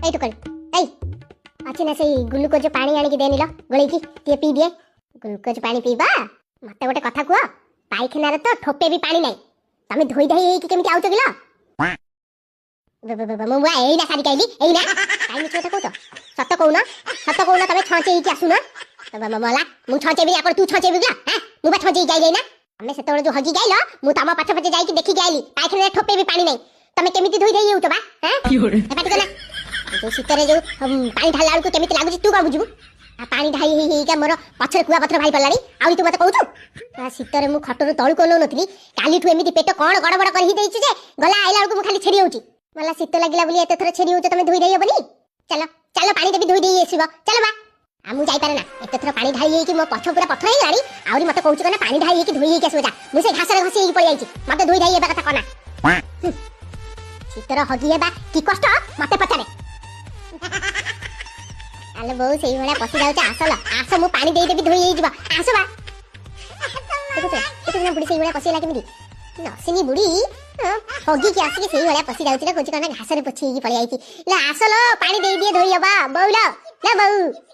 ଏଇ ଟୁକଳି, ଏଇ ଅଛି ନା ସେଇ ଗ୍ଲୁକୋଜ ପାଣି ଆଣିକି ଦେନିଲ, ଗୋଳେଇକି ଟିକେ ପିଇ ଦିଏ। ଗ୍ଲୁକୋଜ ପାଣି ପିଇବା? ମତେ ଗୋଟେ କଥା କୁହ, ପାଇଖାନାରେ ତ ଠୋପେ ବି ପାଣି ନାହିଁ, ତମେ ଧୋଇ ଧାଇ ହେଇକି କେମିତି ଆଉଛ କିଲ? ମୁଁ ବା ଏଇନା ସାରିକି ଆଇଲି ଏଇନା। କାଇଁ ମିଛ କଥା କହୁଛ? ସତ କହୁନ, ସତ କହୁନ, ତମେ ଛଞ୍ଚେଇ ହେଇକି ଆସୁନ। ମଲା, ମୁଁ ଛଞ୍ଚେଇବି ଆପଣ ତୁ ଛଞ୍ଚେଇବି କିଲ? ହାଁ, ମୁଁ ବା ଛଞ୍ଚେଇକି ଆଇଲି ଏଇନା। ତମେ ସେତେବେଳେ ଯୋଉ ହଗିକି ଆଇଲ, ମୁଁ ତମ ପଛେ ପଛେ ଯାଇକି ଦେଖିକି ଆଇଲି, ପାଇଖାନାରେ ଠୋପେ ବି ପାଣି ନାହିଁ। ତମେ କେମିତି ଧୋଇ ଧୋଇ ହେଉଛ ବା? ହାଁ, ପାଟି କଲା। ଯୋଉ ଶୀତରେ ଯୋଉ ପାଣି ଢାଳିଲା ବେଳକୁ କେମିତି ଲାଗୁଛି ତୁ କଣ ବୁଝିବୁ? ଆଉ ପାଣି ଢାଳି ହେଇ ହେଇକା ମୋର ପଛରେ କୁଆ ପଥର ବାହାରି ପଡିଲାଣି, ଆହୁରି ତୁ ମତେ କହୁଛୁ? ଶୀତରେ ମୁଁ ଖଟରୁ ତଳକୁ ଅନଉନଥିଲି। କାଲିଠୁ ଏମିତି ପେଟ କଣ ଗଡବଡ କରି ଦେଇଛି ଯେ ଗଲା ଆଇଲା ବେଳକୁ ମୁଁ ଖାଲି ଛେରି ହଉଛି। ମଲା, ଶୀତ ଲାଗିଲା ବୋଲି ଏତେ ଥର ଛେରି ହଉଛ, ତମେ ଧୋଇ ଦେଇ ହବନି? ଚାଲ ଚାଲ, ପାଣି ଦେବି, ଧୋଇ ଦେଇ ଆସିବ, ଚାଲ ବା। ଆଉ ମୁଁ ଯାଇପାରେ ନା, ଏତେ ଥର ପାଣି ଢାଳି ହେଇକି ମୋ ପଛ ପୁରା ପଥର ହେଇଗଲାଣି, ଆହୁରି ମତେ କହୁଛୁ କଣ ପାଣି ଢାଳି ହେଇକି ଧୋଇ ହେଇକି ଆସିବ? ଯା, ମୁଁ ସେ ଘାସରେ ଘଷି ହେଇକି ପଳେଇ ଯାଇଛି, ମତେ ଧୋଇ ଧାଇ ହେବା କଥା କନା। ଶୀତର ହଗି ହେବା କି କଷ୍ଟ ମତେ ପଚାରେ। ଆଲୋ ବୋଉ, ସେଇଭଳିଆ ପଶି ଯାଉଛ? ଆସଲ ଆସ, ମୁଁ ପାଣି ଦେଇଦେବି, ଧୋଇ ହେଇଯିବ, ଆସ ବା। ଦେଖୁଛ, ଦେଖୁଛ ନା, ବୁଢୀ ସେଇଭଳିଆ ପଶିଗଲା କେମିତି? ନସିନୀ ବୁଢୀ ହଗିକି ଆସିକି ସେଇଭଳିଆ ପଶି ଯାଉଛି ନା, କହୁଛି କଣ ନା ଘାସରେ ପୋଛି ହେଇକି ପଳେଇ ଯାଇଛି। ଲା ଆସଲ, ପାଣି ଦେଇଦିଏ, ଧୋଇ ହବା ବୋଉ। ଲ ଲ ବୋଉ।